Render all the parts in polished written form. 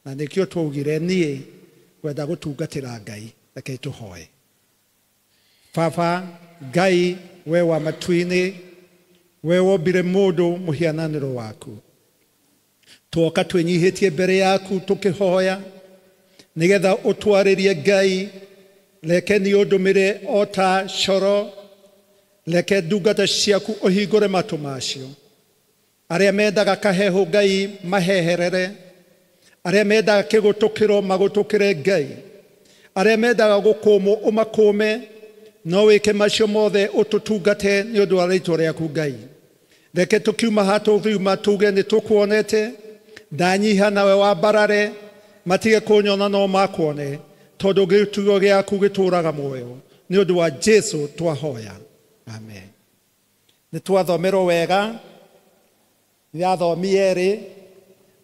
Na nĩkĩo twaugire niĩ ngwenda gũtungatĩra Ngai. Reke tũhoe. Baba Ngai, we wa matu-inĩ, we wombire mũndũ mũhiananĩro waku, twoka twĩnyihĩtie mbere yaku tũkĩhoya nĩgetha ũtwarĩrie Ngai. Reke niĩ ũndũmĩre o ta coro, reke ndungata ciaku ũhingũre matũ macio. Arĩa mendaga kahehu Ngai maheherere, arĩa mendaga kĩgũtũkĩro magũtũkĩre Ngai, arĩa mendaga gũkũmwo ũmakũme, no wĩke macio mothe ũtũtungate nĩ ũndũ wa rĩtwa rĩaku Ngai. Reke tũkiuma haha tũkiuma tuge nĩ tũkuonete, ndanyiha nawe wambarare, matige kũnyona no makuone, tondũ gĩtugo gĩaku gĩtũraga muoyo. Nĩ ũndũ wa Jesu twahoya, amen. Nĩ twathomerwo wega, nĩathomi erĩ,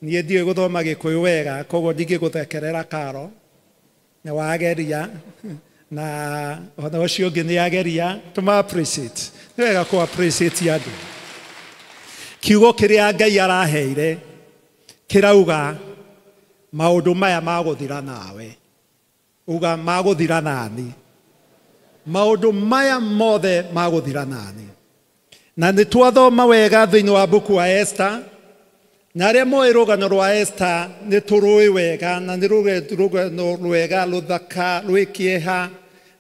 niĩ ndiũĩ gũthoma Gĩkũyũ wega, koguo ndingĩgũthekerera karo, nĩ wageria, na ona ũcio ũngĩ nĩ ageria, tũma appreciate. Nĩ wega kũ appreciate andũ. Kiugo kĩrĩa Ngai araheire kĩrauga maũndũ maya magũthira nawe. Uga magũthira nani. Maũndũ maya mothe magũthira nani. Na nĩ twathoma wega thĩinĩ wa mbuku wa Esther, na arĩa moĩ rũgano rwa Esther nĩ tũrũĩ wega, na nĩ rũgano rwega rũthaka rwĩ kĩeha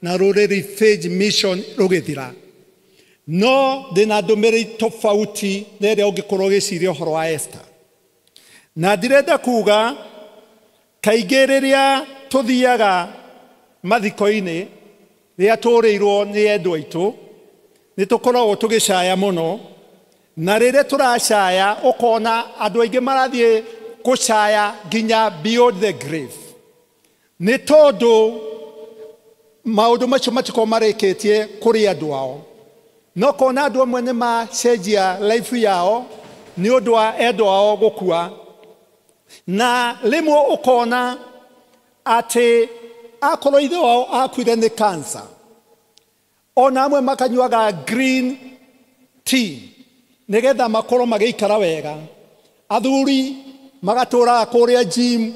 na rũrĩ Revenge Mission rũgĩthira. No ndĩna ndũmĩrĩri tofauti na ĩrĩa ũngĩkorwo ũgĩciria ũhoro wa Esther. Na ndirenda kuga kaingĩ rĩrĩa tũthiaga mathiko-inĩ, rĩrĩa tũrĩirwo nĩ endwa aitũ, nĩ tũkoragwo tũgĩcaya mũno, na rĩrĩa tũracaya ũkona andũ aingĩ marathiĩ gũcaya nginya beyond the grave, nĩ tondũ maũndũ macio matikoragwo marĩkĩtie kũrĩ andũ ao. No kona andũ amwe nĩ macenjia life yao nĩ ũndũ wa endwa ao gũkua, na rĩmwe ũkona atĩ akorwo ithe wao akuire nĩ cancer, ona amwe makanyuaga green tea nĩgetha makorwo magĩikara wega. Athuri magatũraga kũrĩa gym,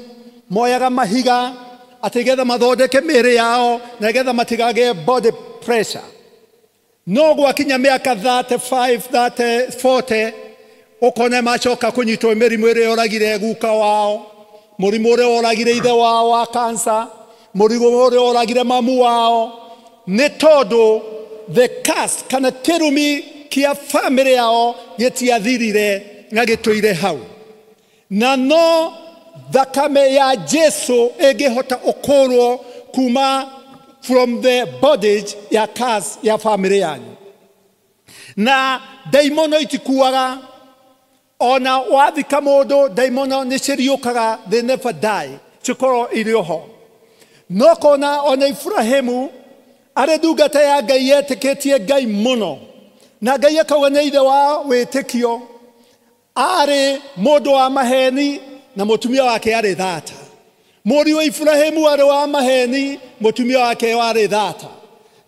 moyaga mahiga atĩ nĩgetha mathondeke mĩĩrĩ yao na nĩgetha matigagĩe body pressure. No gwakinya mĩaka 35, 30, 40, ũkona macoka kũnyitwo mĩrimũ ĩrĩa yoragire guka wao, mũrimũ ũrĩa woragire ithe wao wa cancer, mũrimũ ũrĩa woragire mamu wao, nĩ tondũ the curse kana kĩrumi kĩa family yao gĩtiathirire na gĩtũire hau. Na no thakame ya Jesu ĩngĩhota ũkũrwo kuma from the bondage ya curse ya family yanyu. Na ndaimono itikuaga, ona wathika mũndũ ndaimono nĩ ciriũkaga, they never die, cikorwo irĩ oho. No kona ona Ibrahimu arĩ ndungata ya Ngai yetĩkĩtie Ngai mũno, na Ngai akauga nĩ ithe wa wĩtĩkio, arĩ mũndũ wa maheni na mũtumia wake arĩ thata. Mũriũ wa Ibrahimu arĩ wa maheni, mũtumia wake arĩ thata.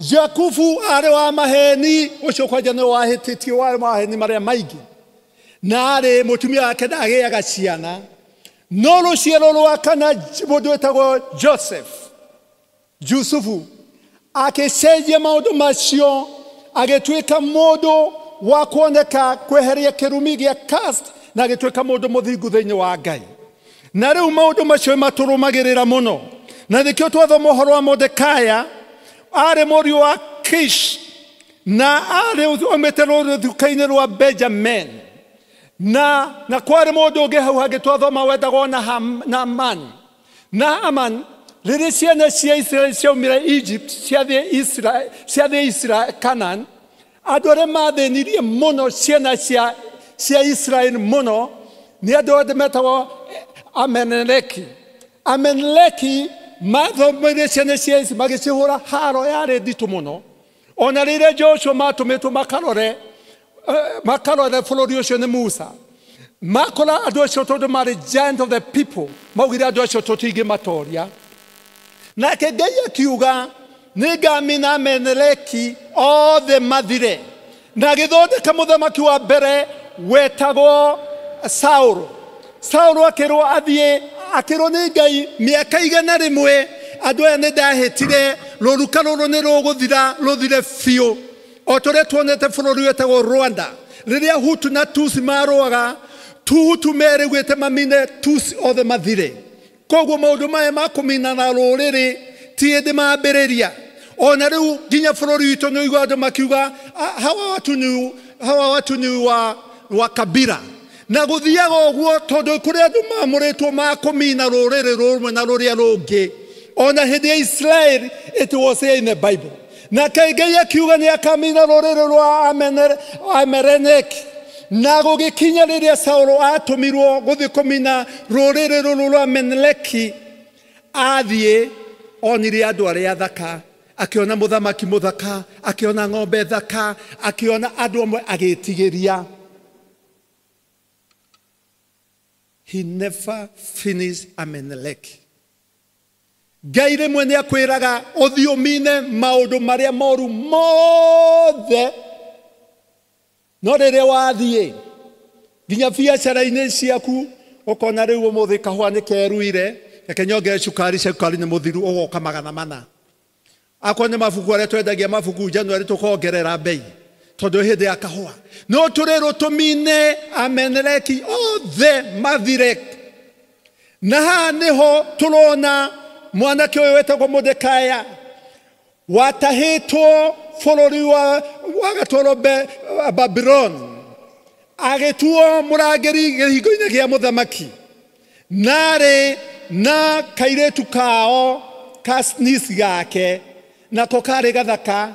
Jakubu arĩ wa maheni, ũcio kwanja nĩ wahĩtĩtie, warĩ maheni marĩa maingĩ, na arĩ mũtumia wake ndagĩaga ciana. No rũciaro rwa kana mũndũ wĩtagwo Joseph, Jusufu, akĩcenjia maũndũ macio, agĩtuĩka mũndũ wa kuoneka kweheria kĩrumi gĩa caste, na agĩtuĩka mũndũ mũthingu thĩinĩ wa Ngai. Na rĩu maũndũ macio matũrũmagĩrĩra mũno. Na nĩkĩo twathoma ũhoro wa Mordecai, arĩ mũriũ wa Kish, na arĩ oimĩte rũthuka-inĩ rwa Benjamin. Na kwarĩ mũndũ ũngĩ hau hangĩ twathoma wetagwo Naaman. Naaman, rĩrĩa ciana cia Israel ciaumire Egypt, ciathiĩ Israel, Canaan, andũ arĩa mathĩnirie mũno ciana cia Israel mũno nĩ andũ othe metagwo Amaleki. Amaleki mathomeire ciana cia Israel magĩcihũra haro yarĩ nditũ mũno. Ona rĩrĩa Joshua matũmĩtwo makarore bũrũri ũcio nĩ Musa, makora andũ acio tondũ marĩ giant of the people, maugire andũ acio tũtingĩmatoria. Nake Ngai akiuga nĩngamina Amaleki othe mathire, na agĩthondeka mũthamaki wa mbere wetagwo Saũlũ. Saũlũ akĩrwo athiĩ akĩrwo nĩ Ngai mĩaka 100 andũ aya nĩ ndahĩtire rũruka rũrũ nĩ rũgũthira rũthire biũ. O ta ũrĩa tuonete bũrũri wĩtagwo Rwanda rĩrĩa Hutu na Tutsi marũaga, Hutu merĩgwĩte mamine Tutsi othe mathire. Koguo maũndũ maya ma kũminana rũrĩrĩ ti hĩndĩ mambĩrĩria. Ona rĩu nginya bũrũri witũ nĩ ũiguaga andũ makiuga hawa watu ni wa kabila. Na gũthiaga ũguo tondũ kũrĩ andũ mamũrĩtwo ma kũmina rũrĩrĩ rũmwe na rũrĩa rũngĩ. Ona hĩndĩ ya Israel it was here in the Bible. Na Ngai akiuga nĩ akamina rũrĩrĩ rwa Amaleki. Na gũgĩkinya rĩrĩa Saũlũ atũmirwo gũthiĩ kũmina rũrĩrĩ rũrũ rwa Amaleki, athiĩ onire andũ arĩa athaka, akĩona mũthamaki mũthaka, akĩona ng'ombe thaka, akĩona andũ amwe agĩtigĩria. He never finished Amalek. Ngai rĩmwe nĩ akwĩraga ũthiĩ ũmine maũndũ marĩa moru mothe, no rĩrĩa wathiĩ nginya biacara-inĩ ciaku ũkona rĩu ũmũthĩ kahũa nĩ keruire, reke nyongerere cukari, cukari nĩ mũthiru, ũgoka 400. Akorwo nĩ mabuku arĩa twendagia mabuku January tũkongerera bei tondũ hĩndĩ ya kahũa. No tũrĩrwo tũmine Amaleki othe mathire. Na haha nĩho tũrona mwanake ũyũ wetagwo Mordekai watahĩtwo bũrũri wa agatwarwo Babylon, agĩtuo mũrangĩri kĩhingo-inĩ kĩa mũthamaki, narĩ na kairĩtu kao ka niece gake, nako karĩ gathaka,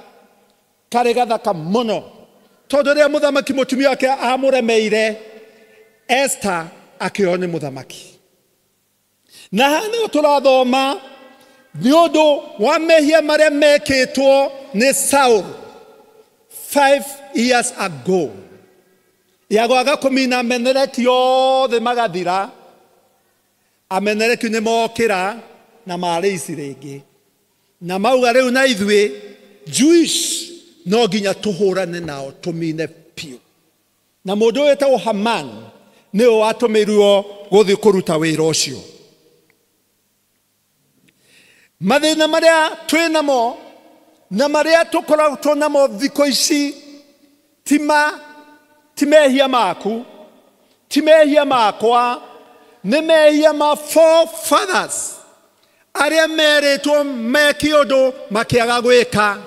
karĩ gathaka mũno, tondũ rĩrĩa mũthamaki mũtumia wake amũremeire, Esther akĩoywo nĩ mũthamaki. Na haha nĩho tũrathoma nĩ ũndũ wa mehia marĩa mekĩtwo nĩ Saul 5 years ago, ya gwaga kũmina Amaleki othe magathira. Amaleki nĩ mokĩra na marĩ ici rĩngĩ, na mauga rĩu na ithuĩ Jewish no nginya tũhũrane nao tũmine biũ. Na mũndũ ũyũ wĩtagwo Haman nĩwe watũmĩirwo gũthiĩ kũruta wĩra ũcio. Mathĩna marĩa twĩ namo na marĩa tũkoragwo namo thikũ ici ti mehia maku, ti mehia makwa, nĩ mehia ma forefathers arĩa merĩtwo meke ũndũ makĩaga gwĩka.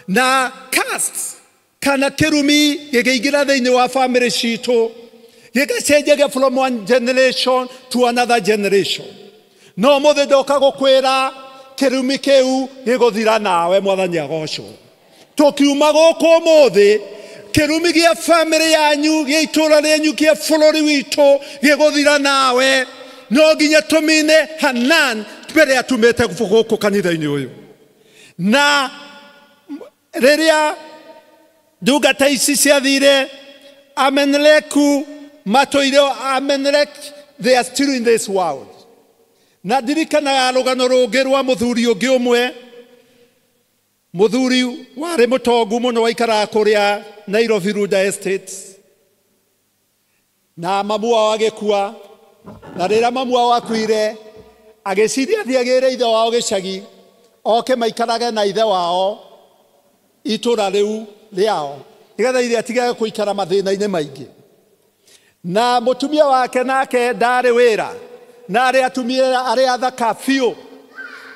Na caste kana kĩrumi gĩkĩingĩra thĩinĩ wa family citũ, gĩgacenjagia from one generation to another generation. No mũthĩ ndoka gũkwĩra kĩrumi kĩu gĩgũthira nawe, Mwathani agocwo. Tũkiuma gũkũ ũmũthĩ, kĩrumi gĩa family yanyu, gĩa itũũra rĩanyu, gĩa bũrũri witũ gĩgũthira nawe. No nginya tũmine Hanan mbere ya tumĩte gũkũ kanitha-inĩ ũyũ. Na rĩrĩa ndungata ici ciathire, Ameleku matũire Amalek, they are still in this world. Na ndirikanaga rũgano rũngĩ rwa mũthuri ũngĩ ũmwe, mũthuri warĩ mũtongu mũno waikaraga kũrĩa Nairobi Runda Estates, na mamu wao agĩkua. Na rĩrĩa mamu wao akuire, agĩciria athiĩ agĩre ithe wao gĩcagi, oke maikarage na ithe wao itũra rĩu rĩao, nĩgetha ithe atigage gũikara mathĩna-inĩ maingĩ. Na mũtumia wake nake ndarĩ wĩra, na arĩa atumia arĩa athaka biũ,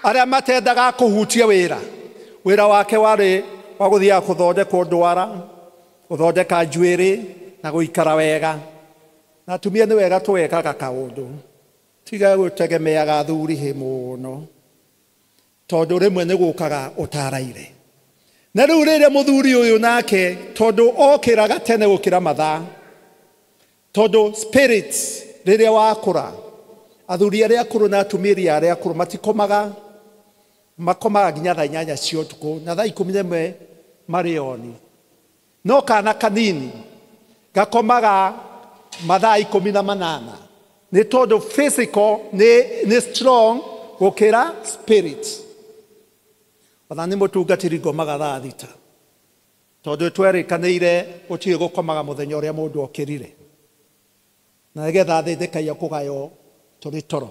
arĩa matendaga kũhutia wĩra. Wĩra wake warĩ wa gũthiaga gũthondekwo ndwara, gũthondeka njuĩrĩ na gũikara wega. Na atumia nĩ wega tũwekaga kaũndũ, tiga gũtegemeaga athuri hĩ mũno, tondũ rĩmwe nĩ gũkaga ũtaraire. Na rĩu rĩrĩa mũthuri ũyũ nake, tondũ okĩraga tene gũkĩra mathaa, tondũ spirits rĩrĩa wakũra, athuri arĩa akũrũ na atumia arĩa akũrũ matikomaga, makomaga nginya thaa 8 cia ũtukũ, na thaa 11 marĩ oni. No kana kanini gakomaga mathaa 18, nĩ tondũ physical nĩ strong gũkĩra spirit. Ona nĩ mũtungatĩri ngomaga thaa 6, tondũ twerĩkanĩire gũtirĩ gũkomaga mũthenya ũrĩa mũndũ okĩrire, na nĩgetha thĩ ndĩkaiya kũgaywo tũrĩ toro.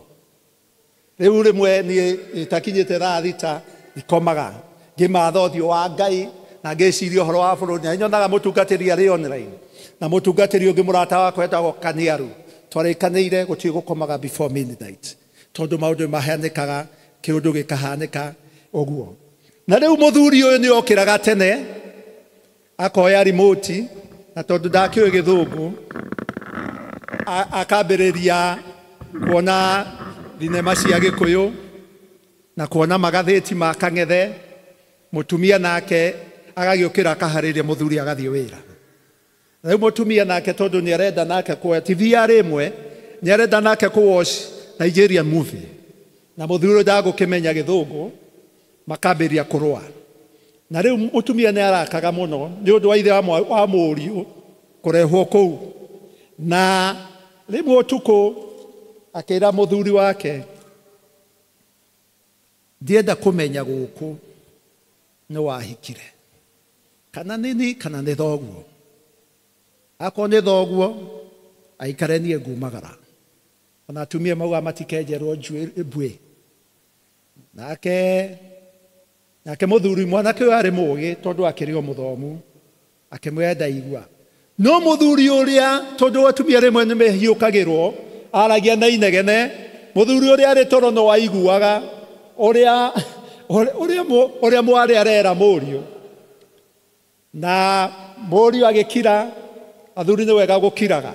Rĩu rĩmwe niĩ ĩtakinyĩte thaa 6 ikomaga ngĩmatha ũthiũ wa Ngai na ngĩciria ũhoro wa bũrũri. Na nyonaga mũtungatĩri arĩ online na mũtungatĩri ũngĩ mũrata wakwa etagwo Kaniaru, twarĩkanĩire gũtirĩ gũkomaga before midnight tondũ maũndũ mahanĩkaga, kĩũndũ gĩkahanĩka ũguo. Na rĩu mũthuri ũyũ nĩ okĩraga tene akoya remote, na tondũ ndakĩũĩ gĩthũngũ akambĩrĩria kuona thinema cia Gĩkũyũ na kuona magathĩti ma Kang'ethe. Mũtumia nake agagĩũkĩra akaharĩria mũthuri agathiĩ wĩra. Rĩu mũtumia nake tondũ nĩ arenda nake kuoya TV yarĩ ĩmwe, nĩ arenda nake kũ watch Nigerian movie, na mũthuri ũyũ ndagũkĩmenya gĩthũngũ, makambĩrĩria kũrũa. Na rĩu mũtumia nĩ arakaga mũno nĩ ũndũ wa ithe wa mũriũ kũrehwo kũu. Na rĩmwe ũtukũ akĩra mũthuri wake, ndienda kũmenya gũkũ nĩ wahikire kana nini kana nĩ thoguo. Akorwo nĩ thoguo aikare niĩ ngumagara. Ona atumia mauga matikenjerwo mbuĩ. Nake mũthuri mwanake ũyũ arĩ mũgĩ tondũ akĩrĩ o mũthomu, akĩmwĩra ndaigua. No mũthuri ũrĩa tondũ atumia rĩmwe nĩ mehiũkagĩrwo, aragia na inegene, mũthuri ũrĩa arĩ toro no aiguaga ũrĩa mwarĩ arera mũriũ. Na mũriũ agĩkira, athuri nĩ wega gũkiraga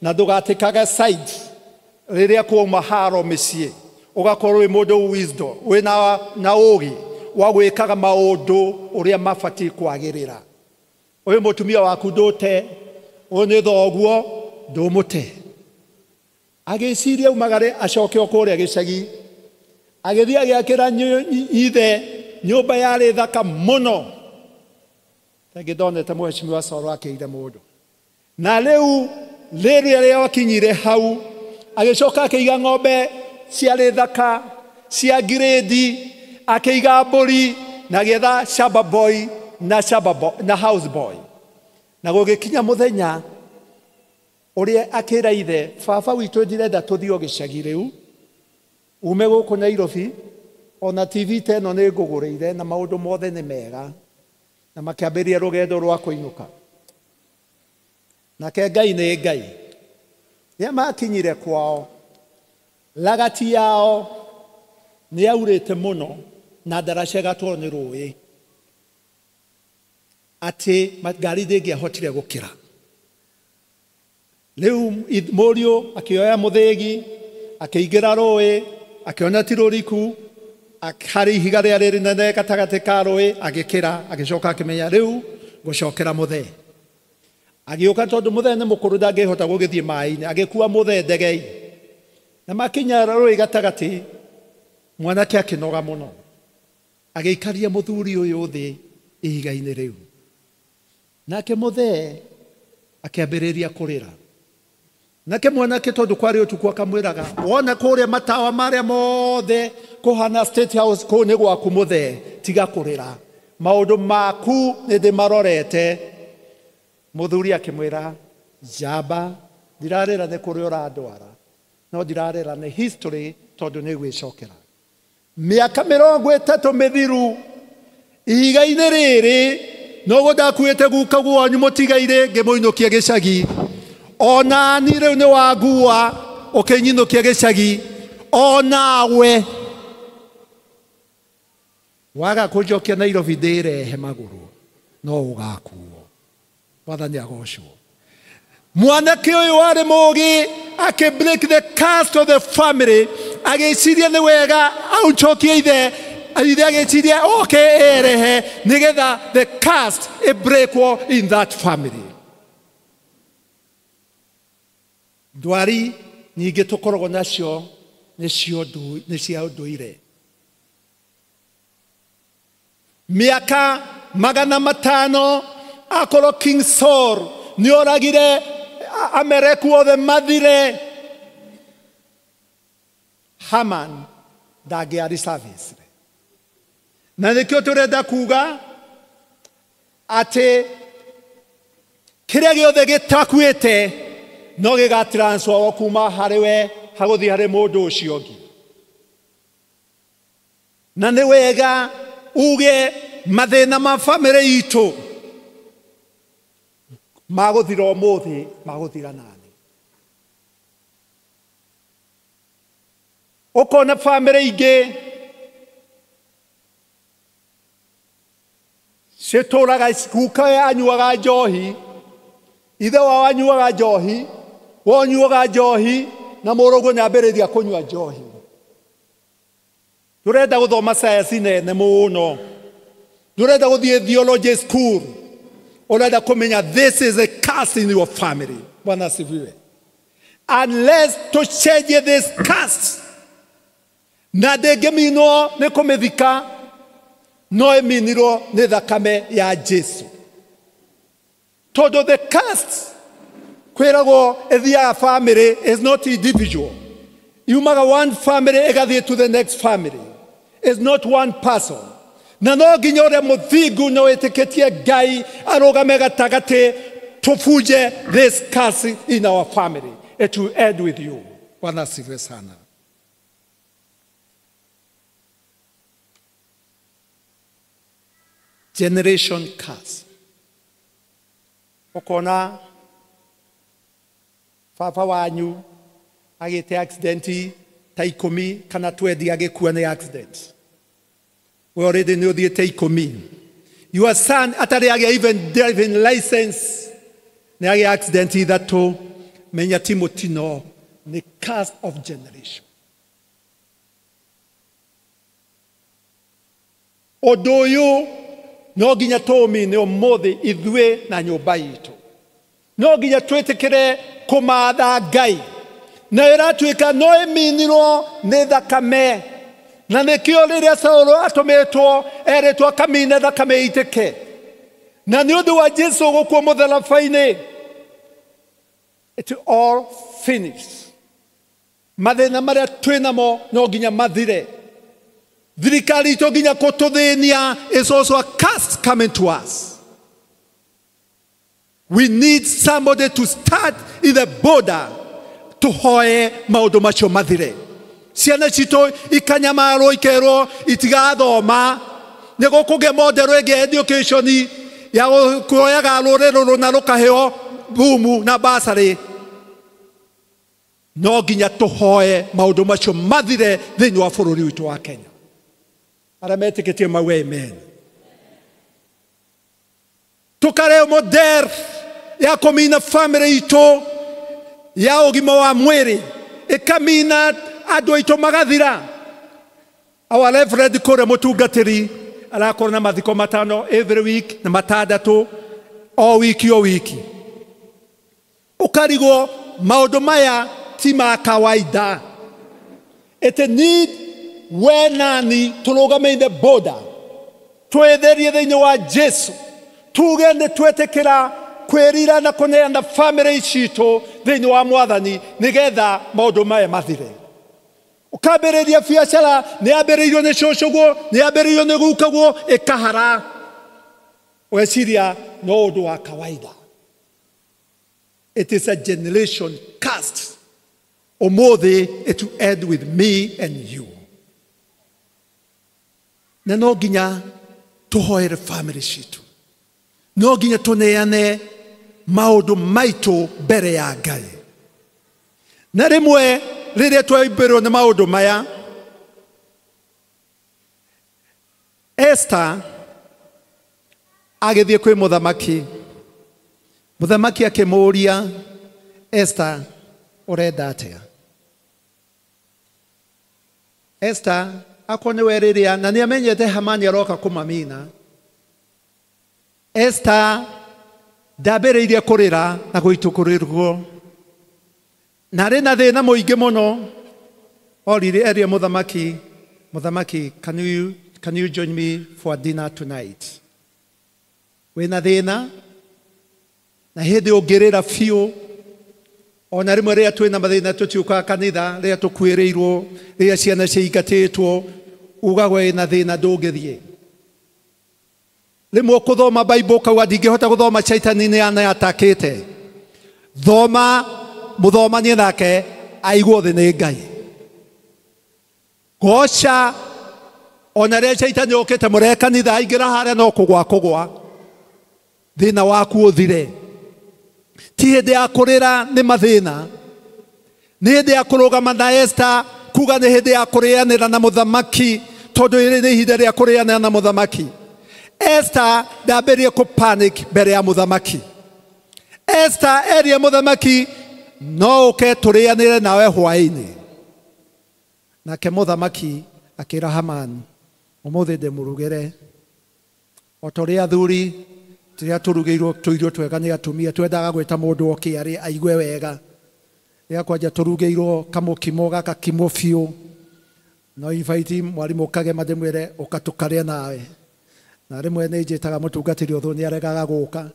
na ndũgatĩkage side rĩrĩa kwauma haro mĩciĩ, ũgakorwo wĩ mũndũ wisdom, wĩna na ũgĩ wa gwĩkaga maũndũ ũrĩa mabatiĩ kwagĩrĩra. Ũyũ mũtumia waku ndũte, ũyũ nĩ thoguo ndũmũte. Agĩciria aumagare acoke o kũrĩa gĩcagi, agĩthiĩ agĩakĩra ithe nyũmba yarĩ thaka mũno. Tengĩ ndonete mheshimiwa Soro akĩire mũndũ. Na rĩu rĩrĩa rĩakinyire hau, agĩcoka akĩiga ng'ombe ciarĩ thaka cia grade, akĩiga mbũri na agĩetha shamba boy na shamba boy na house boy. Na gũgĩkinya mũthenya ũrĩa akĩra ithe, baba witũ ndirenda tũthiĩ o gĩcagi rĩu, ume gũkũ Nairobi, ona TV ta ĩno nĩ ngũgũrĩire na maũndũ mothe nĩ mega. Na makĩambĩrĩria rũgendo rwa kũinũka. Nake Ngai nĩ Ngai. Rĩrĩa makinyire kwao, lagati yao nĩ yaurĩte mũno na ndaraca ĩgatwarwo nĩ rũĩ, atĩ ngari ndĩngĩahotire gũkĩra. Rĩu mũriũ akĩoya mũthĩgi, akĩingĩra rũĩ, akĩona ti rũriku, harĩ ihiga rĩarĩ rĩnene gatagatĩ ka rũĩ, agĩkĩra, agĩcoka akĩmenya rĩu ngũcokera mũthee. Agĩũka tondũ mũthee nĩ mũkũrũ ndangĩhota gũgĩthiĩ maĩ-inĩ, agĩkua mũthee ndegei. Na makinya rũĩ gatagatĩ, mwanake akĩnoga mũno, agĩikaria mũthuri ũyũ thĩ ihiga-inĩ rĩu. Nake mũthee akĩambĩrĩria kũrĩra. Nake mwanake tondũ kwarĩ ũtukũ akamwĩraga, wona kũrĩa matawa marĩa mothe kũhana State House kũu nĩ gwaku mũthee, tiga kũrĩra, maũndũ maku nĩ ndĩmarorete. Mũthuri akĩmwĩra, njamba, ndirarĩra nĩ kũrĩa ũrandwara, no ndirarĩra nĩ history tondũ nĩ gwĩcokera. Mĩaka 30 mĩthiru ihiga-inĩ rĩrĩ noguo ndakuĩte guka wanyu mũtigaire ngĩmũinũkia gĩcagi, ona ni rĩu nĩ wangua ũkĩnyinũkia gĩcagi, onawe waga kũnjokia Nairobi ndĩrehe magũrũ no ũgakuo. Mwathani agocwo. Mwanake ũyũ warĩ mũgĩ akĩ break the curse of the family, agĩciria nĩ wega aũcokie ithe, ithe agĩciria oke erehe nĩgetha the curse ĩbreakwo in that family. Ndwari nyingĩ tũkoragwo nacio nĩ cia ũndũire. Mĩaka 500 akorwo King Saul nĩ oragire Amaleki othe mathire, Haman ndangĩarĩ service. Na nĩkĩo tũrenda kuga atĩ kĩrĩa gĩothe gĩtakuĩte no gĩgatransferwo kuma harĩ we hagũthiĩ harĩ mũndũ ũcio ũngĩ. Na nĩ wega uge mathĩna ma bamĩrĩ itũ magũthira ũmũthĩ, magũthira nani. Ũkona bamĩrĩ ingĩ citũraga guka anyuaga njohi, ithe wao anyuaga njohi, we ũnyuaga njohi, na mũrũguo nĩambĩrĩria kũnyua njohi. Ndũrenda gũthoma science nene mũno, ndũrenda gũthiĩ theology school, ũrenda kũmenya this is a curse in your family. Bwana asifiwe. Unless to change this curse, na ndĩngĩminwo nĩ kũmĩthika, no ĩminirwo nĩ thakame ya Jesu. Tondũ the curse kwĩragwo ĩthiaga family is not individual. Yumaga one family ĩgathiĩ to the next family. It's not one person. Na no nginya ũrĩa mũthingu na wĩtĩkĩtie Ngai arũgame gatagatĩ tũbunje this curse in our family. It will end with you. Bwana asifiwe sana. Generation curse. Ũkona baba wanyu agĩte accident ta 10 kana 20 agĩkua nĩ accident. We already nĩ ũthiĩte 10. Your son atarĩ agĩa even driving license nĩ agĩa accident 3. Menya ti mũtino, nĩ curse of generation. Ũndũ ũyũ no nginya tũũmine ũmũthĩ ithuĩ na nyũmba itũ. No nginya twĩtĩkĩre kũmatha Ngai. Na ĩratuĩka no ĩminirwo nĩ thakame. Na nĩkĩo rĩrĩa Saũlũ atũmĩtwo erĩtwo akamine thakame ĩitĩke. Na nĩ ũndũ wa Jesu gũkua mũtharaba-inĩ, it all finished. Mathĩna marĩa twĩ namo no nginya mathire. Thirikari itũ nginya kũtũthĩnia is also a curse coming to us. We need somebody to start in the border tũhoe maũndũ macio mathire. Ciana citũ ikanyamarwo ikerwo itigathoma, nĩ gũkũgĩa model ĩngĩ education ya kuoyaga rũrĩrĩ rũna rũkaheo bumu na basarĩ. No nginya tũhoe maũndũ macio mathire thĩinĩ wa bũrũri witũ wa Kenya. Arĩa metĩkĩtie mauge amen. Tũkareo model ya kũmina family itũ ya ũgima wa mwĩrĩ, ĩkamina andũ aitũ magathira. Our reverend kũrĩa mũtungatĩri arakorwo na mathiko 5 every week na 6 o wiki o wiki. Ũkarigwo maũndũ maya ti ma kawaida. It need we nani tũrũgame in the border, twĩtherie thĩinĩ wa Jesu, tuge nĩ twetĩkĩra kwĩrira na kũneana family citũ thĩinĩ wa Mwathani nĩgetha maũndũ maya mathire. Ũkambĩrĩria biacara nĩ yambĩrĩirio nĩ cũcũguo, nĩ yambĩrĩirio nĩ gukaguo, ĩkahara. Ũgeciria no ũndũ wa kawaida. It is a generation cast. Ũmũthĩ it will end with me and you. Na no nginya tũhoere family citũ. No nginya tũneane maũndũ maitũ mbere ya Ngai. Na rĩmwe rĩrĩa twaimbĩrwo nĩ maũndũ maya, Esther agĩthiĩ kwĩ mũthamaki. Mũthamaki akĩmũũria, Esther, ũrenda atĩa? Esther akorwo nĩwe rĩrĩa na nĩamenyete Hamani aroka kũmamina. Esther ndambĩrĩirie kũrĩra na gũitũkũrĩrwo. Na arĩ na thĩna mũingĩ mũno. Orire erie mũthamaki, mũthamaki, can you join me for dinner tonight? Wĩna thĩna na hĩndĩ ũngĩrĩra biũ. Ona rĩmwe rĩrĩa twĩna mathĩna tũtiũkaga kanitha, rĩrĩa tũkuĩrĩirwo, rĩrĩa ciana ciaingatĩtwo, ugagwo wĩna thĩna ndũngĩthiĩ. Rĩmwe ũkũthoma Bible ũkauga ndingĩhota gũthoma, caitani nĩ anayatakĩte. Thoma, mũthomanie nake aigwo thĩ nĩ Ngai. Goca Ona rĩrĩa caitani okĩte mũrehe kanitha aingĩra harĩa no kũgwa kũgwa. Thĩna waku ũthire. Ti hĩndĩ ya kũrĩra nĩ mathĩna. Nĩ hĩndĩ ya kũrũgama na Esther kuga nĩ hĩndĩ ya kũrĩanĩra na mũthamaki tondũ ĩrĩ nĩ ihinda rĩa kũrĩanĩra na mũthamaki. Esther ndambĩrĩrie kũ panic mbere ya mũthamaki. Esther erie mũthamaki no ũke tũrĩanĩre nawe hwaĩ-inĩ. Nake mũthamaki akĩra Haman ũmũthĩ ndĩmũrugĩre o ta ũrĩa athuri rĩrĩa tũrugĩirwo tũirio twega nĩ atumia twendaga gwĩta mũndũ oke arĩe aigue wega. Rĩrĩa kwanja tũrugĩirwo kamũkimo gakakimwo biũ no invite mwarimũ Kagema ndĩmwĩre ũka tũkarĩe nawe. Na rĩmwe nĩ njĩtaga mũtungatĩri ũthũ nĩ aregaga gũka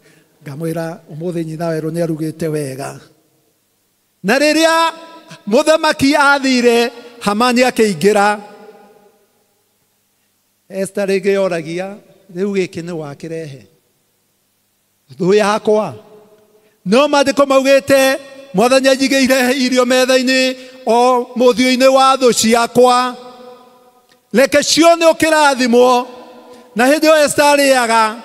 ngamwĩra ũmũthĩ nyina werũ nĩ arugĩte wega. Na rĩrĩa mũthamaki athire Hamani akĩingĩra. Esther rĩngĩ oragia rĩu gĩkĩ nĩ wakĩrehe thũ yakwa. No maandĩko maugĩte mwathani anjigĩire irio metha-inĩ o mũthio-inĩ wa thũ ciakwa. Reke cione ũkĩrathimwo. Na hĩndĩ ĩyo Esther arĩaga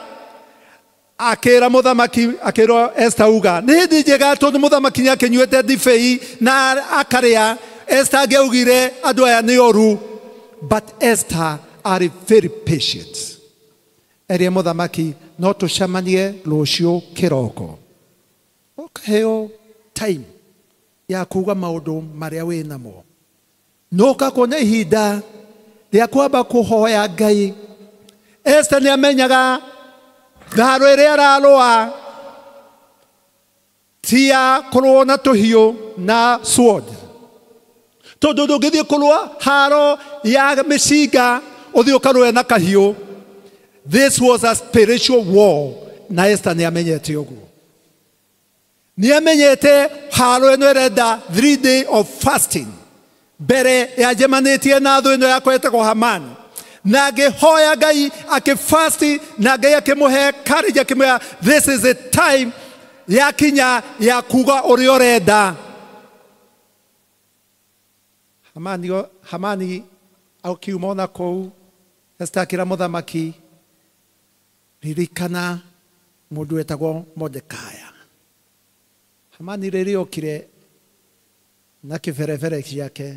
akĩra mũthamaki akĩrwo Esther uga nĩ hĩndĩ njega tondũ mũthamaki nĩ akĩnyuĩte ndibei na akarĩa. Esther angĩaugire andũ aya nĩ oru. But Esther arĩ very patient. Erie mũthamaki no tũcemanie rũciũ kĩroko. Ũkaheo time ya kuga maũndũ marĩa wĩ namo. No ũkakuona ihinda rĩa kwamba kũhoya Ngai. Esther nĩ amenyaga tharo ĩrĩa ararũa ti ya kũrũo na tũhiũ na sword. Tondũ ndũngĩthiĩ kũrũa haro ya mĩcinga ũthiĩ ũkarũe na kahiũ. This was a spiritual war. Na Esther nĩ amenyete ũguo. Nĩ amenyete haro ĩno ĩrenda 3 day of fasting mbere ya njemanĩtie na thũ ĩno yakwa ĩtagwo Haman. Na akĩhoya Ngai akĩfasti na Ngai akĩmũhe courage akĩmwĩra this is a time yakinya ya kuga ũrĩa ũrenda. Hamani akiuma ona kũu. Esther akĩra mũthamaki ririkana mũndũ wetagwo Mordekai. Hamani rĩrĩa okire na kĩberebere gĩake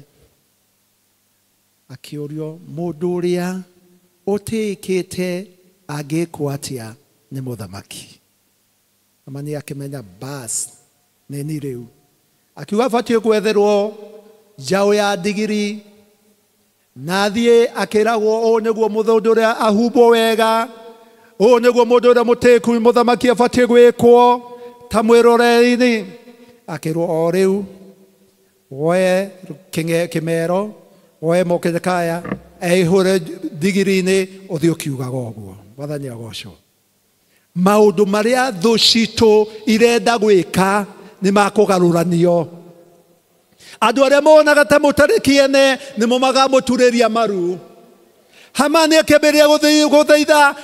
akĩũrio mũndũ ũrĩa ũtĩĩkĩte angĩkwo atĩa nĩ mũthamaki. Hamani akĩmenya bas nĩ ni rĩu. Akiuga batiĩ gwetherwo njaũ ya ndigiri na athiĩ akĩragwo ũũ nĩguo mũndũ ũrĩa ahumbwo wega, ũũ nĩguo mũndũ ũrĩa mũtĩĩku mũthamaki abatiĩ gwĩkwo ta mwĩroreri-inĩ. Akĩrwo o rĩu woe kĩmero woe Mordekai eihũre ndigiri-inĩ ũthiĩ ũkiugaga ũguo. Mwathani agocwo. Maũndũ marĩa thũ citũ irenda gwĩka nĩ makũgarũranio. Andũ arĩa monaga ta mũtarĩ kĩene nĩmo magamũturĩria maru. Hamani akĩambĩrĩria gũthaitha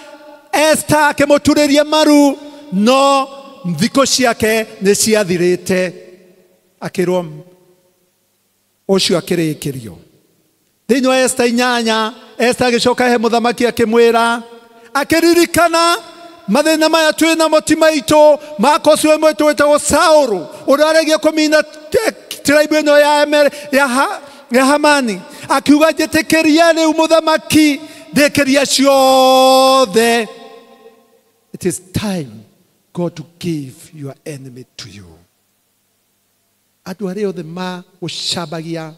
Esther akĩmũturĩria maru no thikũ ciake nĩ ciathirĩte. Akĩrwo ũcio akĩrĩkĩrio. Thĩinĩ wa Esther 8 Esther agĩcoka he mũthamaki akĩmwĩra akĩririkana mathĩna maya twĩ namo ti maitũ makocio ĩmwe twĩtagwo Saũlũ ũrĩa aregia kũmina tribe ĩno ya Hamani. Akiuga njĩtĩkĩria rĩu mũthamaki ndĩkĩria ciothe. It is time God to give your enemy to you. Andũ arĩa othe magũcambagia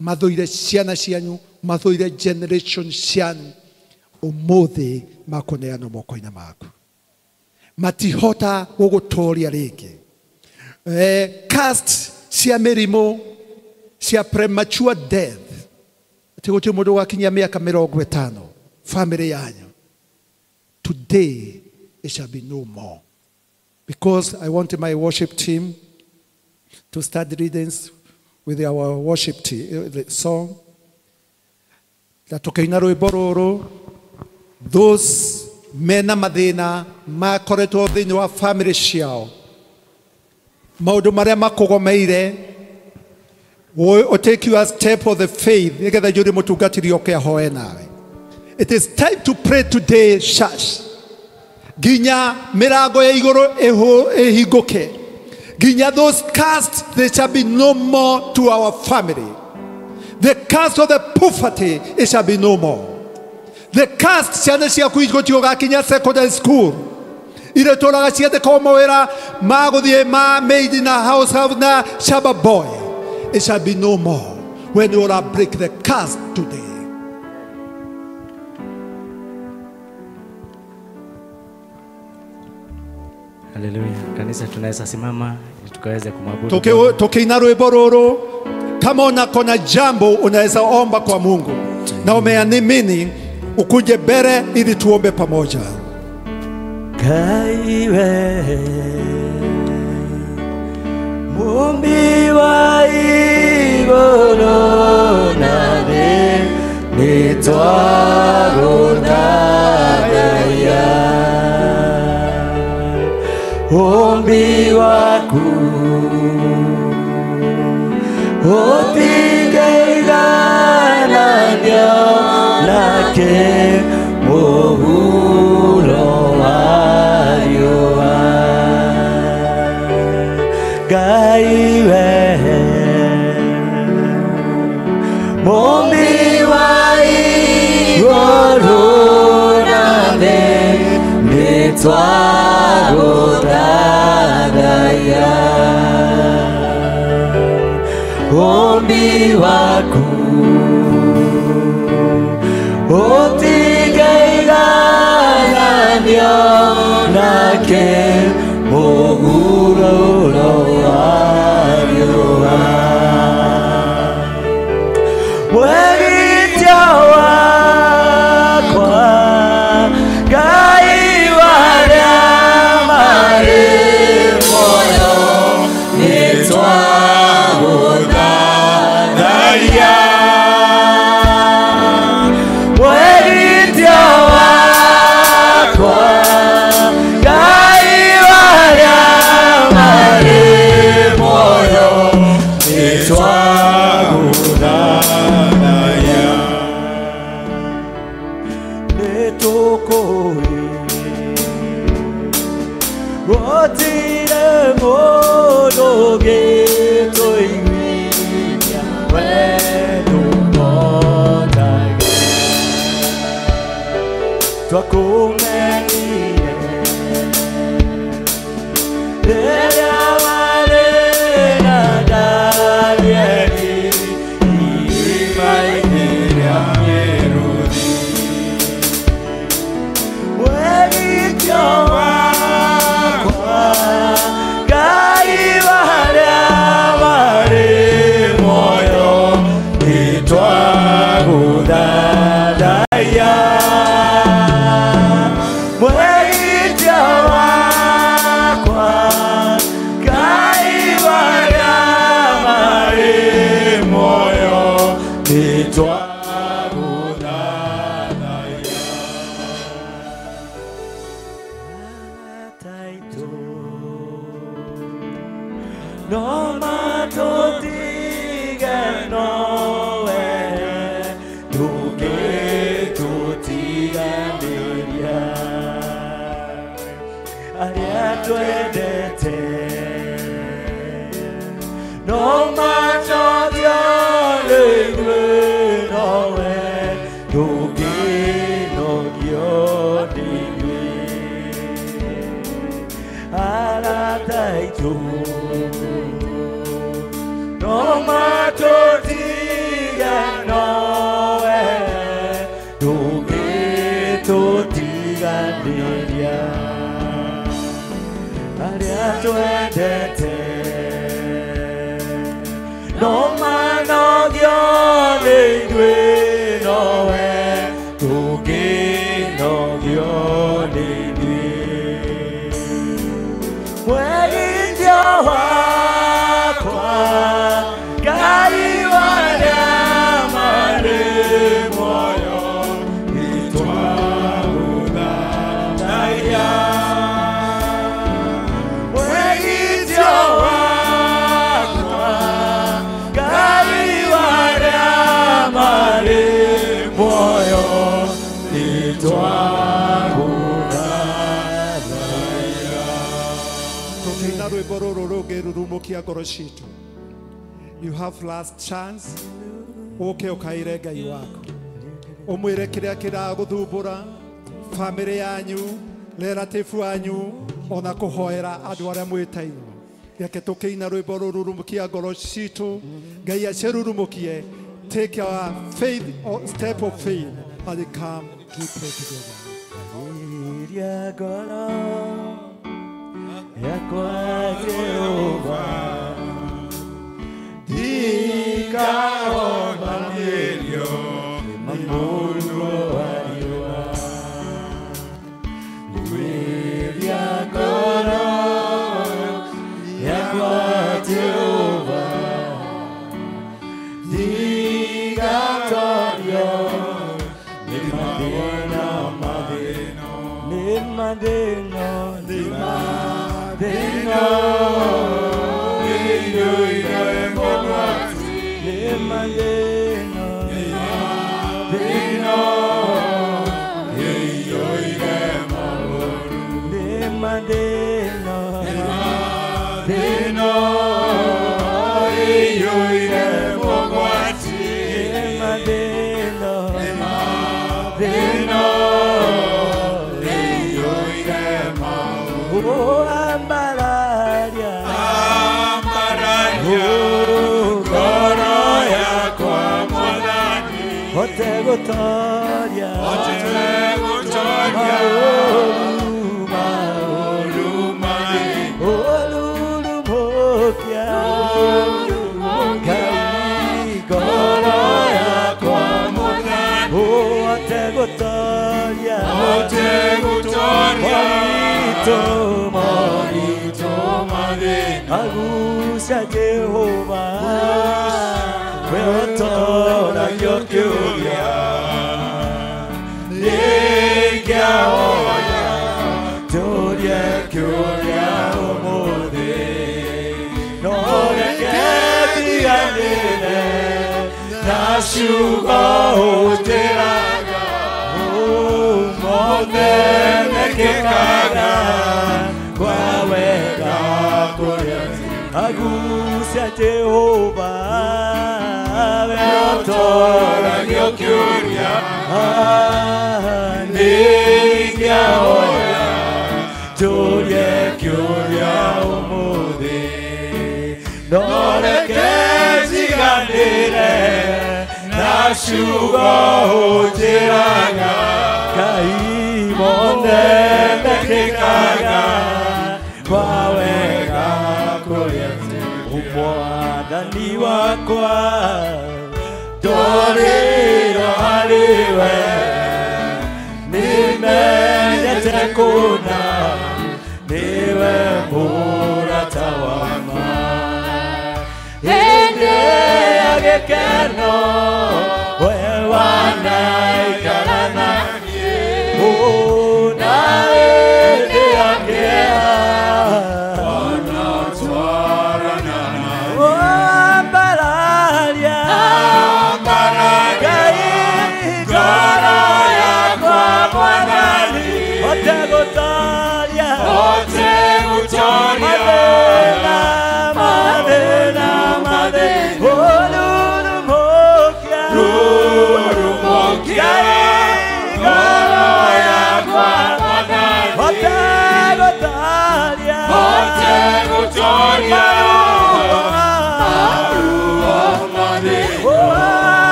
mathũire ciana cianyu mathũire generation cianyu ũmũthĩ makũneanwo moko-inĩ maku. Matihota gũgũtoria rĩngĩ. Cast cia mĩrimũ cia premature death atĩ gũtirĩ mũndũ ũgakinyia mĩaka 50 family yanyu. Today it shall be no more. Because I want my worship team to start readings with our worship team, the song. Na tũkĩina rwĩmbo rũrũ those mena mathĩna makoretwo thĩinĩ wa family ciao maũndũ marĩa makũgomeire take your step of the faith nĩgetha njũrie mũtungatĩri oke ahoe nawe. It is time to pray today, church. Ginya mirago ya igoro ehinguke. Ginya those cursed, they shall be no more to our family. The curse of the poverty, it shall be no more. The curse ciana ciaku igũtiũgakinya secondary school. Iretũraga ciandĩkwo mawĩra ma gũthiĩ ma maid na house help na shamba boy. It shall be no more when you will break the curse today. Haleluya. Kanisa tunaweza simama ili tukaweze kumwabudu. Tukiina rwimbo rũrũ, kama unakona jambo unaweza omba kwa Mungu na umeamini, ukuje mbele ili tuombe pamoja. Kaiwe Mumbi wa igoro na thĩ nĩtwagũthathaiya. Ũmbi waku ũtingĩigananio nake mũhuro wa riũa. Ngai we Mũmbi wa igũrũ na thĩ nĩtwagũthathaiya. Ũmbi waku ũtingĩigananio nake mũhuro wa riũa. Mwĩgitio wakwa Ngai wa arĩa marĩ muoyo nĩtwagũthathaiya. Mwĩgitio wakwa Ngai wa arĩa marĩ muoyo nĩtwagũthathaiya. Nĩtũkũĩ gũtirĩ mũndũ ũngĩtũiguithia wendo ũhotage. Twakũmenyire rĩrĩa warĩ na Danieli irima-inĩ rĩa mĩrũthi. Mwĩgitio wakwa Ngai wa arĩa marĩ muoyo nĩtwagũthathaiya. Mwĩgitio wakwa Ngai wa arĩa marĩ muoyo nĩtwagũthathaiya. Taito no matũtige nowe ndũngĩtũtiganĩria arĩa twendete no matũtige ithuĩ nowe ndũngĩnogio nĩ ithuĩ. Arata aitũ no matũtige nowe ndũngĩtũtiganĩria arĩa twendete no manogio nĩ ithuĩ nowe ndũngĩnogio nĩ ithuĩ. Mwĩgitio wakwa Ngai wa arĩa marĩ muoyo nĩtwagũthathaiya. Mwĩgitio rwĩmbo rũrũ rũngĩrurumũkia ngoro citũ. You have last chance. Ũke ũkaire Ngai waku. Ũmwĩre kĩrĩa kĩragũthumbũra, famĩlĩ yanyu, relative wanyu, ona kũhoera andũ arĩa mwĩtairwo. Reke tũkĩina rwĩmbo rũrurumũkia ngoro citũ, Ngai acirurumũkie. Take your faith or step of faith as we come to pray together.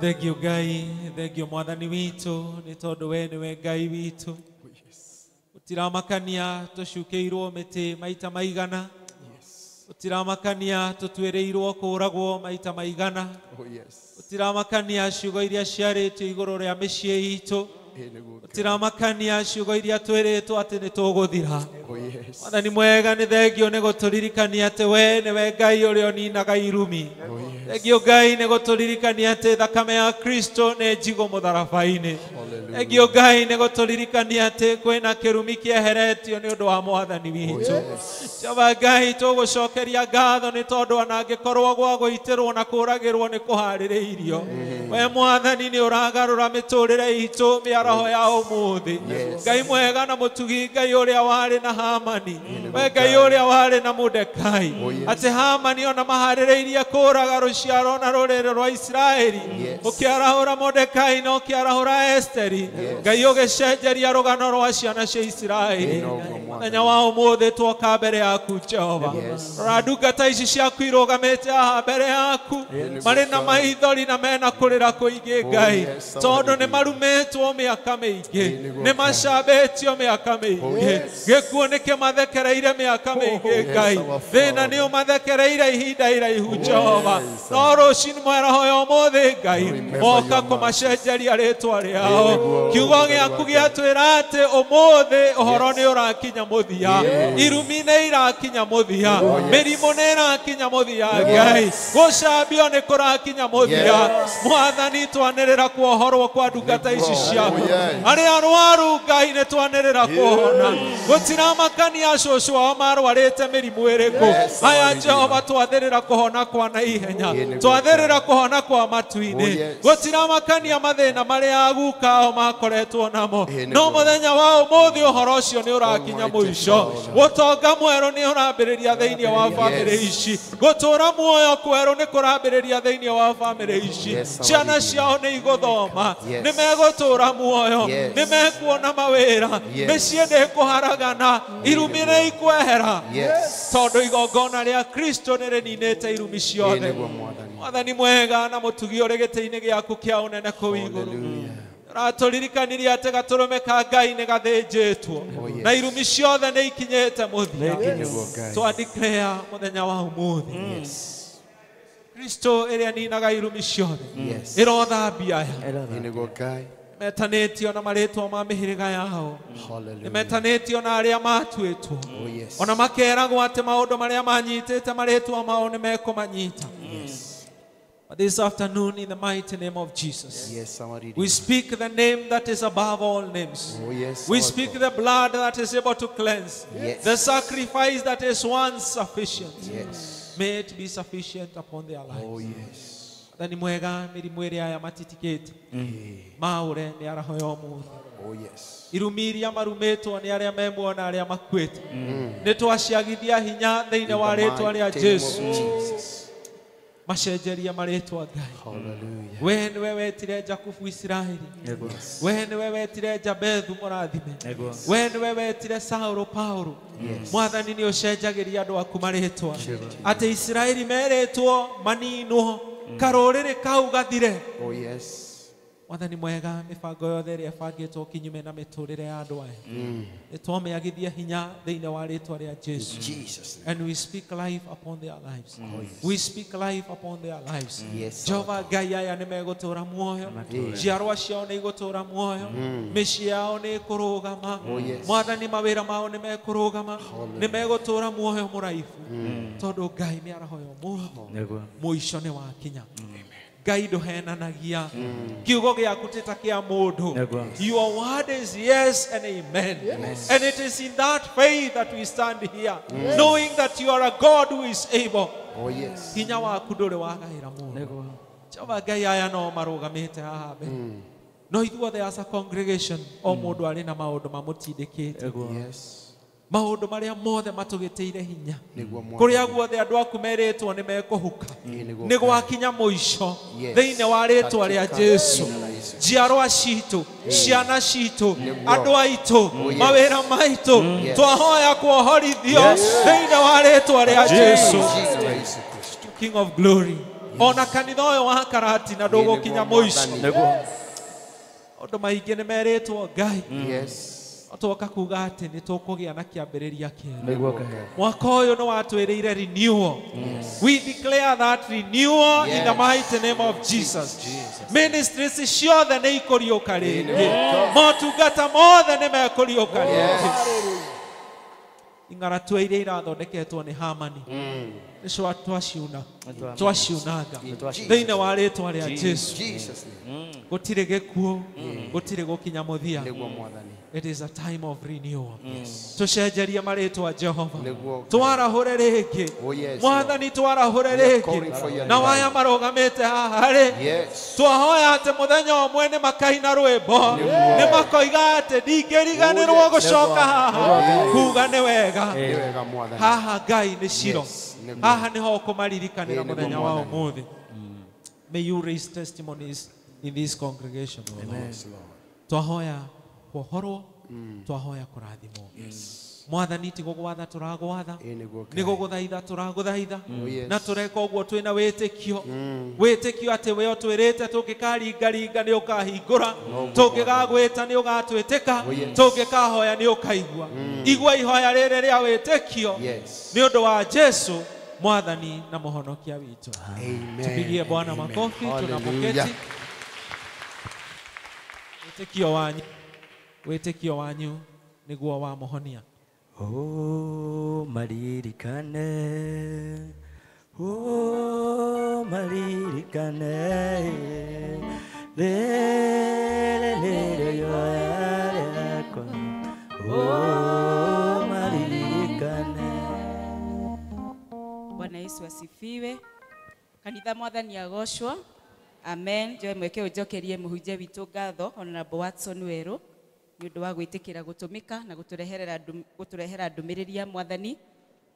Thank you Ngai, thank you Mwathani witũ nĩ tondũ we nĩwe Ngai witũ. Ũtiramakania tũcukĩirwo mĩtĩ maita maigana. Ũtiramakania tũtuĩrĩirwo kũũragwo maita maigana. Ũtiramakania ciugo iria ciarĩtio igũrũ rĩa mĩciĩ itũ. Ũtiramakania ciugo iria twĩrĩtwo atĩ nĩ tũgũthira. Mwathani mwega nĩ thengio nĩ gũtũririkania atĩ we nĩwe Ngai ũrĩa ũninaga irumi. Thengio Ngai nĩ gũtũririkania atĩ thakame ya Kristo nĩ njigũ mũtharaba-inĩ. Thengio Ngai nĩ gũtũririkania atĩ kwĩna kĩrumi kĩeheretio nĩ ũndũ wa mwathani witũ. Jehova Ngai tũgũcokeria ngatho nĩ tondũ ona angĩkorwo gwa gũitĩrwo na kũragĩrwo nĩ kũharĩrĩirio, we mwathani nĩ ũragarũra mĩtũrĩre itũ mĩaraho ya ũmũthĩ. Ngai mwega na mũtugi, Ngai ũrĩa warĩ na Hamani, we Ngai ũrĩa warĩ na Mordekai, atĩ Hamani ona maharĩrĩirie kũraga rũciaro na rũrĩrĩ rwa Isiraeli, ũkĩarahũra Mordekai na ũkĩarahũra Esteri. Ngai ũgĩcenjeria rũgano rwa ciana cia Isiraeli. Mũthenya wa ũmũthĩ twoka mbere yaku Jehova, rora ndungata ici ciaku irũgamĩte haha mbere yaku, marĩ na maithori na mena kũrĩra kũingĩ Ngai, tondũ nĩ marumĩtwo mĩaka mĩingĩ, nĩ macambĩtio mĩaka mĩingĩ, gĩkuũ nĩ kĩmathekereire mĩaka mĩingĩ Ngai, thĩna nĩ ũmathekereire ihinda iraihu Jehova, no rũcinĩ mwaraho ya ũmũthĩ Ngai moka kũmacenjeria rĩtwa rĩao. Kiugo gĩaku gĩatwĩra atĩ ũmũthĩ ũhoro nĩ ũrakinya mũthia, irumi nĩ irakinya mũthia, mĩrimũ nĩ ĩrakinya mũthia Ngai, gũcambio nĩ kũrakinya mũthia. Mwathani twanĩrĩra kuohorwo kwa ndungata ici ciaku, arĩa arwaru Ngai nĩ twanĩrĩra kuohona, gũtiramakania cũcũ ao marwarĩte mĩrimũ ĩrĩkũ. Aya Jehova twathĩrĩra kũhona kwa naihenya, twathĩrĩra kũhona kwa matu-inĩ, gũtiramakania mathĩna marĩa aguka ao makoretwo namo, no mũthenya wa ũmũthĩ ũhoro ũcio nĩ ũrakinya mũico. Gũtonga mwerũ nĩ ũrambĩrĩria thĩinĩ wa bamĩrĩ ici, gũtũra muoyo kwerũ nĩ kũrambĩrĩria thĩinĩ wa bamĩrĩ ici. Ciana ciao nĩ igũthoma, nĩ megũtũra muoyo, nĩ mekuona mawĩra, mĩciĩ ndĩkũharagana, irumi nĩ ikwehera, tondũ igongona rĩa Kristo nĩ rĩninĩte irumi ciothe. Mwathani mwega na mũtugi ũrĩ gĩtĩ-inĩ gĩaku kĩa ũnene kũu igũrũ, ratũririkanirie atĩ gatũrũme ka Ngai nĩ gathĩnjĩtwo na irumi ciothe nĩ ikinyĩte mũthia. Twa declare mũthenya wa ũmũthĩ Kristo ĩrĩa ninaga irumi ciothe ĩrothambia aya metanĩtio na marĩtwa ma mĩhĩrĩga yao, nĩ metanĩtio na arĩa matuĩtwo, ona makeragwo atĩ maũndũ marĩa manyitĩte marĩtwa mao nĩ mekũmanyita. But this afternoon, in the mighty name of Jesus, we speak the name that is above all names. We speak the blood that is able to cleanse, the sacrifice that is once sufficient. May it be sufficient upon their lives. Mwathani mwega, mĩrimũ ĩrĩa aya matitikĩte maũre mĩaraho ya ũmũthĩ, irumi iria marumĩtwo nĩ arĩa me muoyo na arĩa makuĩte, nĩ twaciagithia hinya thĩinĩ wa rĩtwa rĩa Jesu. Macenjeria marĩtwa Ngai. We nĩwe wetire Jakubu Isiraeli, we nĩwe wetire Jabethu mũrathime, we nĩwe wetire Saũlũ Paulo. Mwathani nĩ ũcenjagĩria andũ aku marĩtwa, atĩ Isiraeli merĩtwo maninwo, karũrĩrĩ kau gathire. Mwathani mwega, mĩbango yothe ĩrĩa ĩbangĩtwo kinyume na mĩtũrĩre ya andũ aya, nĩ twamĩagithia hinya thĩinĩ wa rĩtwa rĩa Jesu. And we speak life upon their lives. We speak life upon their lives. Jehova Ngai, aya nĩ megũtũra muoyo, njiarwa ciao nĩ igũtũra muoyo, mĩciĩ yao nĩ ĩkũrũgama. Mwathani, mawĩra mao nĩ mekũrũgama, nĩ megũtũra muoyo mũraihu, tondũ Ngai mĩaraho ya ũmũthĩ mũico nĩ wakinya. Ngai ndũhenanagia, kiugo gĩaku ti ta kĩa mũndũ. Your word is yes and amen. And it is in that faith that we stand here, knowing that you are a God who is able. Hinya waku ndũrĩ wagaĩra mũndũ. Jehova Ngai, aya no marũgamĩte haha mbere, no ithuothe as a congregation, o mũndũ arĩ na maũndũ mamũtindĩkĩte, maũndũ marĩa mothe matũgĩtĩire hinya, kũrĩa guothe andũ aku merĩtwo nĩ mekũhuka, nĩ gwakinya mũico thĩinĩ wa rĩtwa rĩa Jesu. Njiarwa citũ, ciana citũ, andũ aitũ, mawĩra maitũ, twahoya kuohorithio thĩinĩ wa rĩtwa rĩa Jesu. King of glory, ona kanitha ũyũ wa Karatina ndũgũkinya mũico. Maũndũ maingĩ nĩ merĩtwo Ngai, twoka kuga atĩ nĩ tũkũgĩa na kĩambĩrĩria kĩerũ. Mwaka ũyũ nĩ watwĩrĩire renewal. We declare that renewal in the mighty name of Jesus. Ministries ciothe nĩ ikũriũka rĩngĩ, motungata mothe nĩ mekũriũka rĩngĩ. Ing'aratua iria irathondeketwo nĩ Hamani Nĩ twaciunanga thĩinĩ wa rĩtwa rĩa Jesu. Gũtirĩ gĩkuũ, gũtirĩ gũkinya mũthia. It is a time of renewal. Tũcenjerie marĩtwa Jehova, twarahũre rĩngĩ Mwathani, twarahũre rĩngĩ na waya marũgamĩte haha rĩ, twahoya atĩ mũthenya ũmwe nĩ makaina rwĩmbo, nĩ makoiga atĩ ndingĩriganĩrwo gũcoka haha kuga nĩ wega. Haha Ngai nĩ Shilo, haha nĩho ũkũmaririkanĩra mũthenya wa ũmũthĩ. May you raise testimonies in this congregation, O Lord. Twahoya kuohorwo, twahoya kũrathimwo. Mwathani, ti gũgwatha tũragwatha, nĩ gũgũthaitha tũragũthaitha, na tũreka ũguo twĩna wĩtĩkio, wĩtĩkio atĩ we ũtwĩrĩte tũngĩkaringaringa nĩ ũkahingũra, tũngĩgagwĩta nĩ ũgatwĩtĩka, tũngĩkahoya nĩ ũkaigua. Igua ihoya rĩrĩ rĩa wĩtĩkio nĩ ũndũ wa Jesu Mwathani na mũhonokia witũ. Tupigie Bwana makofi tunapoketi. Wĩtĩkio wanyu, wĩtĩkio wanyu nĩguo wa mũhonia. Oh, maririkane, oh, maririkane, le le le yo yakwa, oh, maririkane. Bwana Yesu asifiwe. Kanitha Mwathani agoshwo. Amen. Joe mweke ujokerie muhunjia witũ ngatho Honorable Watson Weru nĩ ũndũ wa gwĩtĩkĩra gũtũmĩka na gũtũrehera ndũmĩrĩri ya Mwathani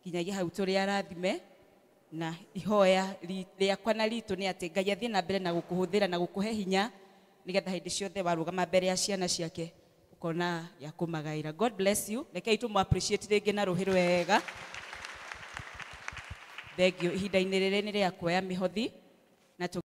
nginyagia hau tũrĩ arathime. Na ihoya rĩakwa na ritũ nĩ atĩ Ngai athiĩ na mbere na gũkũhũthĩra na gũkũhe hinya nĩgetha hĩndĩ ciothe warũgama mbere ya ciana ciake ũkona ya kũmagaĩra. God bless you. Rekei tũmũ appreciate rĩngĩ na rũhĩ rwega. Thank you. Ihinda-inĩ rĩrĩ nĩ rĩa kuoya mĩhothi na